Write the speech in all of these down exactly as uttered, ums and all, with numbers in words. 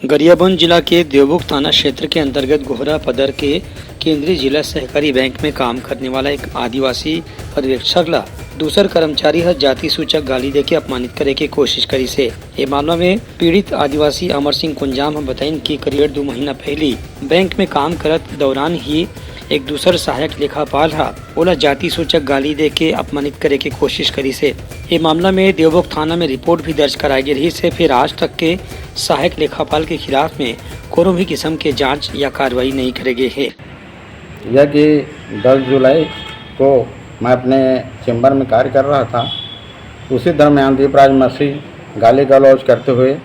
गरियाबंद जिला के देवभोग थाना क्षेत्र के अंतर्गत गोहरा पदर के केंद्रीय जिला सहकारी बैंक में काम करने वाला एक आदिवासी पर्यवेक्षक ला दूसर कर्मचारी ह जाति सूचक गाली देके अपमानित करे के कोशिश करिस हे। ये मामला में पीड़ित आदिवासी अमर सिंह कुंजाम ह बताइन कि करीब दू महीना पहली बैंक में काम करत दौरान ही एक दूसर सहायक लेखापाल ह ओला जाति सूचक गाली देके अपमानित करे के कोशिश करिस हे। ये मामला में देवभोग थाना में रिपोर्ट भी दर्ज कराए गे रहिस हे, फिर आज तक के सहायक लेखापाल के खिलाफ में कोनो भी किस्म के जांच या कार्रवाई नहीं करे गे हे। यह कि दस जुलाई को मैं अपने चेंबर में कार्य कर रहा था, उसी दरमियान दीपराज मसीह गाली गलौज करते हुए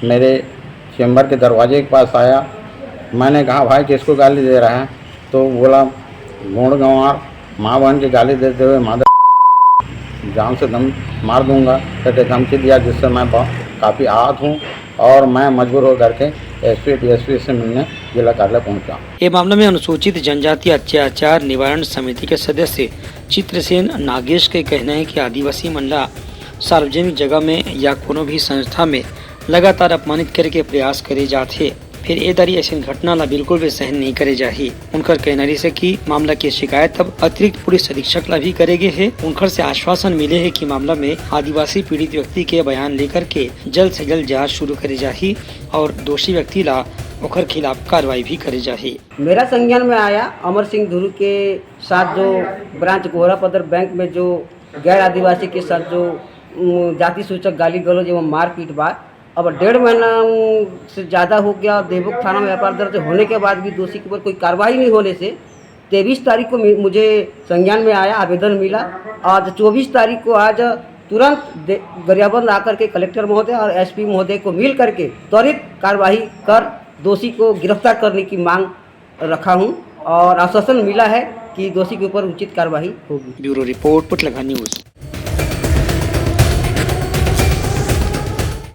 मेरे चेंबर के दरवाजे के पास आया। मैंने कहा, "भाई, किसको गाली दे रहा है?" तो बोला, "गोंड गंवार, माँ बहन की गाली देते हुए मादर जान से दम मार दूंगा" करके धमकी दिया, जिससे मैं ब-, काफ़ी आहत हूँ और मैं मजबूर होकर के एसपी डीएसपी से मिलने जिला कार्यालय पहुंचा। ये मामला में अनुसूचित जनजाति अत्याचार निवारण समिति के सदस्य चित्रसेन नागेश के कहना है कि आदिवासी मन ला सार्वजनिक जगह में या कोनो भी संस्था में लगातार अपमानित करे के प्रयास करे जात हे। फिर ए दारी ऐसन घटना ला बिल्कुल भी सहन नहीं करे जाही। उनकर कहना रहिस हे कि मामला के शिकायत अब अतिरिक्त पुलिस अधीक्षक ला भी करे गे हे। उनकर से आश्वासन मिले हे कि मामला में आदिवासी पीड़ित व्यक्ति के बयान लेकर के जल्द से जल्द जांच शुरू करे जाही और दोषी व्यक्ति ला ओकर खिलाफ कार्रवाई भी करे जाही। मेरा संज्ञान में आया अमर सिंह धुरू के साथ जो ब्रांच गोहरा पदर बैंक में जो गैर आदिवासी के साथ जो, उम, जाति सूचक गाली गलौज एवं मारपीट बा। अब डेढ़ महीना, उम, से ज़्यादा हो गया, देवभोग थाना में एफआईआर दर्ज होने के बाद भी दोषी के ऊपर कोई कार्रवाई नहीं होने से तेईस तारीख को मु-, मुझे संज्ञान में आया, आवेदन मिला। आज चौबीस तारीख को आज तुरंत दे-, गरियाबंद आकर के कलेक्टर महोदय और एसपी महोदय को मिल करके त्वरित कार्रवाई कर दोषी को गिरफ्तार करने की मांग रखा हूं और आश्वासन मिला है कि दोषी के ऊपर उचित कार्रवाई होगी। ब्यूरो रिपोर्ट, पुतलघा न्यूज।